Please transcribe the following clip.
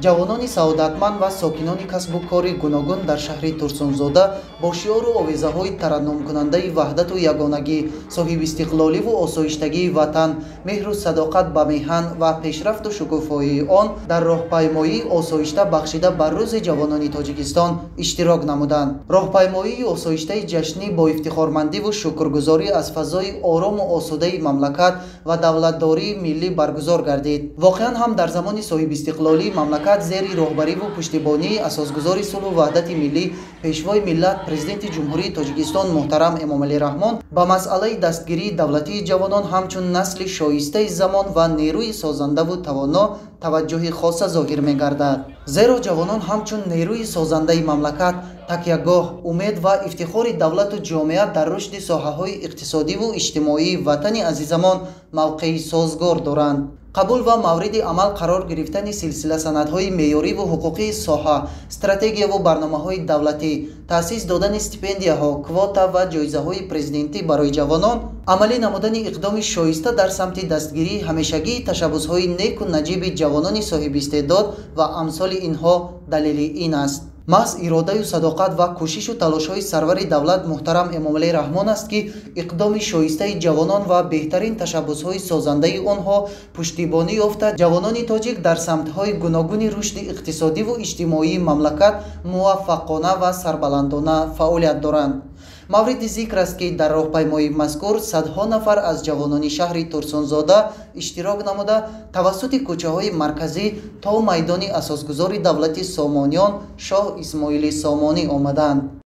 Ҷавонони саодатманд ва сокинони касбу кори гуногун дар шаҳри Турсунзода бо шиору овезаҳои тараннумкунандаи ваҳдату ягонагӣ, соҳибистиқлоливу осоиштагии ватан, меҳру садоқат ба меҳан ва пешрафту шукуфоии он дар роҳпаймоии осоишта бахшида ба Рӯзи ҷавонони Тоҷикистон иштирок намуданд. Роҳпаймоии осоиштаи ҷашнӣ бо ифтихормандиву шукргузорӣ аз фазои орому осудаи мамлакат ва давлатдории миллӣ баргузор гардид. Воқеан ҳам дар замони соҳибистиқлолии мамлакат зери роҳбариву пуштибонии асосгузори сулҳу ваҳдати миллӣ, Пешвои миллат, Президенти Ҷумҳурии Тоҷикистон муҳтарам Эмомалӣ Раҳмон ба масъалаи дастгирии давлатии ҷавонон ҳамчун насли шоистаи замон ва нерӯи созандаву тавоно таваҷҷӯҳи хоса зоҳир мегардад. Зеро ҷавонон ҳамчун нерӯи созандаи мамлакат, такягоҳ, умед ва ифтихори давлату ҷомеа дар рушди соҳаҳои иқтисодиву иҷтимоии ватани азизамон мавқеи созгор доранд. Қабул ва мавриди амал қарор гирифтани силсила санадҳои меъёриву ҳуқуқии соҳа, стратегияву барномаҳои давлатӣ, таъсис додани стипендияҳо, квота ва ҷоизаҳои президентӣ барои ҷавонон, амалӣ намудани иқдоми шоиста дар самти дастгирии ҳамешагии ташаббусҳои неку наҷиби ҷавонони соҳибистеъдод ва амсоли инҳо далели ин аст. Маҳз иродаю садоқат ва кӯшишу талошҳои сарвари давлат муҳтарам Эмомалӣ Раҳмон аст, ки иқдоми шоистаи ҷавонон ва беҳтарин ташаббусҳои созандаи онҳо пуштибонӣ ёфта, ҷавонони тоҷик дар самтҳои гуногуни рушди иқтисодиву иҷтимоии мамлакат муваффақона ва сарбаландона фаъолият доранд. Мавриди зикр аст, ки дар роҳпаймоии мазкур садҳо нафар аз ҷавонони шаҳри Турсунзода иштирок намуда, тавассути кӯчаҳои марказӣ то майдони асосгузори давлати Сомониён Шоҳ Исмоили Сомонӣ омаданд.